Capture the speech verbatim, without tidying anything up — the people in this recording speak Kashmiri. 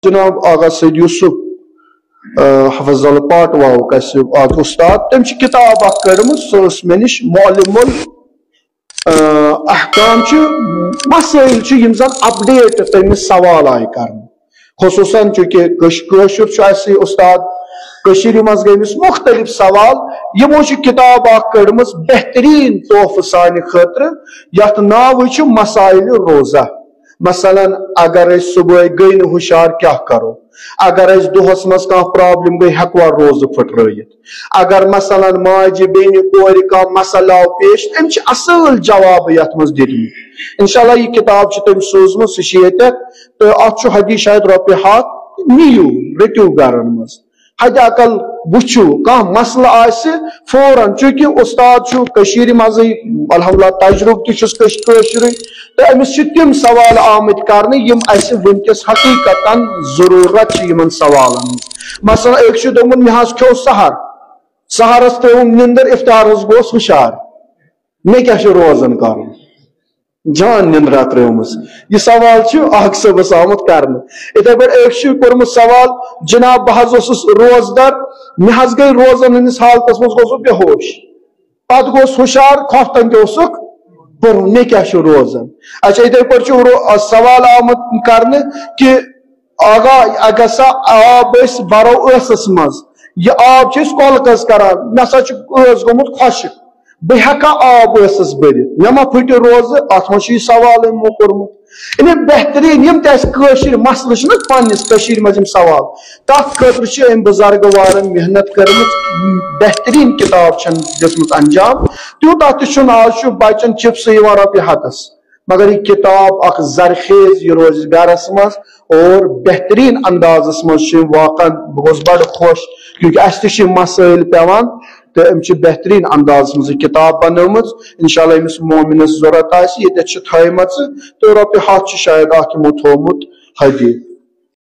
جناب آغا سید یوسف، آ، حفظ اللہ پاٹ واوُک اَسہِ اکھ استاد، تٔمۍ چھِ کِتاب اکھ کٔڑمٕژ، سۄ ٲس مےٚ نِش معلم ال، آ، احکام چھِ، مسائل چھِ یِم زن اپڈیٹ تٔمِس سوال آیہِ کرنہٕ۔ خصوٗصاً چونکہ کٔش-، کٲشُر چھُ اَسہِ استاد، کٔشیٖرِ منٛز گٔے أمِس مُختٔلِف سوال۔ یِمو چھِ کِتاب اکھ کٔڑمٕژ بہتریٖن تحفہٕ سانہِ خٲطرٕ، یَتھ ناوٕے چھُ مسائل روزہ۔ مثلاً، اگر أسۍ صبحٲے گٔے نہٕ ہُشار، کیٛاہ کرو؟ اگر اَسہِ دۄہس منٛز کانٛہہ پرابلم گٔے، ہٮ۪کوا روزٕ پھٕٹرٲیِتھ؟ اگر مثلاً ماجہِ بیٚنہِ کورِ کانٛہہ مسلہٕ آو پیش، أمۍ چھِ اصل جواب یتھ منٛز دِتمٕتۍ۔ انشاءاللہ یہِ کتاب چھِ تٔمۍ سوٗزمٕژ، سُہ چھِ ییٚتٮ۪تھ، تہٕ اتھ چھُ حدی شاید رۄپیہِ ہتھ، نِیِو، رٔٹِو گرن منٛز۔ حد اقل وٕچھِو، کانٛہہ مسلہٕ آسہِ فوراً، چونکہ استاد چھُ کٔشیٖرِ منٛزٕے، الحمدللہ تجربہٕ تہِ چھُس کٔش-، کٲشرُے، تہٕ أمِس چھِ تِم سوال آمٕتۍ کرنہٕ یِم اَسہِ وٕنکیٚس حقیقتاً ضروٗرت چھِ یِمن سوالن ہٕنٛز۔ مثلاً أکۍ چھُ دوٚپمُت، مےٚ حظ کھیوٚو سحر، سحرس ترٲوٕم نِندٕر، افطارس گوس ہُشار، مےٚ کیٛاہ چھُ روزن کرُن؟ جان نِندرا ترٲومٕژ۔ یہِ سوال چھُ اکھ صٲبس آمُت کرنہٕ۔ یِتھے پٲٹھۍ أکۍ چھُ کوٚرمُت سوال، جناب، بہٕ حظ اوسُس روزدر، مےٚ حظ گٔے روزن ہٕنٛدِس حالتس منٛز گوٚوُس بہٕ بے ہوش، پتہٕ گوٚوُس ہُشار، خۄفتن تہِ اوسُکھ بوٚرمُت، مےٚ کیٛاہ چھُ روزن؟ اچھا، یِتھے پٲٹھۍ چھُ رو-، سوال آمُت کرنہٕ کہِ آغا، اگر سا آب أسۍ برو ٲسس منٛز، یہِ آب چھِ أسۍ کۄلہٕ کٔژ کران، مےٚ ہسا چھُ ٲس گوٚمُت خۄشک، بہٕ ہٮ۪کا آب ٲسس بٔرِتھ؟ مےٚ ما پھٕٹہِ روزٕ؟ اتھ منٛز چھُ یہِ سوالٕے یِمو کوٚرمُت۔ یعنی بہتریٖن، یِم تہِ اَسہِ کٲشِرۍ مسلہٕ چھِنہ پننِس کٔشیٖرِ منٛز یِم سوال، تتھ خٲطرٕ چھِ أمۍ بُزرگہٕ وارن محنت کٔرمٕژ، بہتریٖن کتاب چھَن دِژمٕژ انجام۔ تیوٗتاہ تہِ چھُنہٕ، آز چھُ بچن چپسہٕ یِوان رۄپیہِ ہتس، مگر یہِ کتاب اکھ زرخیز، یہِ روزِ گرس منٛز اور بہتریٖن اندازس منٛز چھِ یِم واقعاً، بہٕ گوس بڑٕ خۄش، کیونکہ اسہِ تہِ چھِ یِم مسٲیل پٮ۪وان، تہٕ أمۍ چھِ بہتریٖن اندازس منٛز یہِ کتاب بنٲومٕژ۔ انشاءاللہ ییٚمِس مومنس ضروٗرت آسہِ، ییٚتٮ۪تھ چھِ تھٲیمژٕ، تہٕ رۄپیہِ ہتھ چھُ شاید اتھ یِمو تھوومُت حدی۔